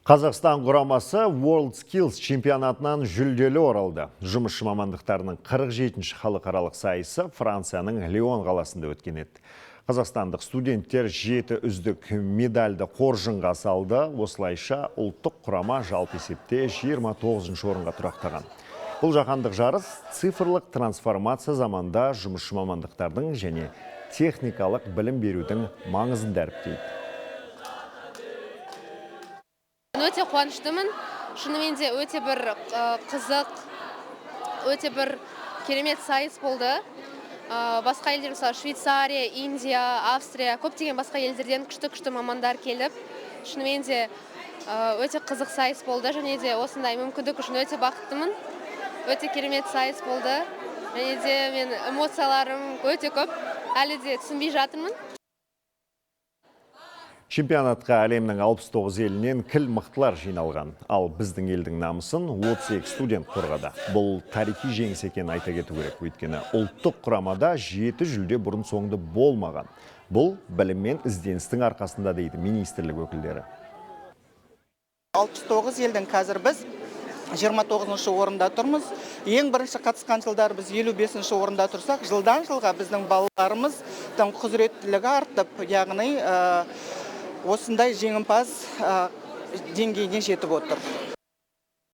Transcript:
Қазақстан құрамасы World Skills чемпионатынан жүлделі оралды. Жұмысшы мамандықтарының 47-ші халықаралық сайысы Францияның Лион қаласында өткен еді. Қазақстандық студенттер жеті үздік медальді қоржынға салды. Осылайша ұлттық құрама жалпы есепте 29 орынға тұрақтаған. Бұл жаһандық жарыс цифрлық трансформация заманда жұмысшы мамандықтардың және техникалық білім берудің маңызын дәріптейді. Өте қуаныштымын. Шынымен де өте бір қызық, өте бір керемет сайыс болды. Басқа елдер, мысалы, Швейцария, Индия, Австрия, көптеген басқа елдерден күшті күшті мамандар келіп, шынымен де өте қызық сайыс болды. Және де осындай мүмкіндік үшін өте бақыттымын. Өте керемет сайыс болды. Және де мен эмоцияларым өте көп, әлі де түсінбей жатырмын. Чемпионатқа әлемнің 69 елінен кіл мықтылар жиналған. Ал біздің елдің намысын 32 студент қорғады. Бұл тарихи жеңіс екенін айта кету керек. Өйткені ұлттық құрамада жеті жүлде бұрын соңды болмаған. Бұл білім мен ізденістің арқасында, дейді министрлік өкілдері. 69 елдің қазір біз 29 орында тұрмыз. Ең бірінші қатысқан жылдары біз 55 орында тұрсақ, жылдан жылға біздің балаларымыздың құзыреттілігі артып, яғни осындай жеңімпаз деңгейіне жетіп отыр.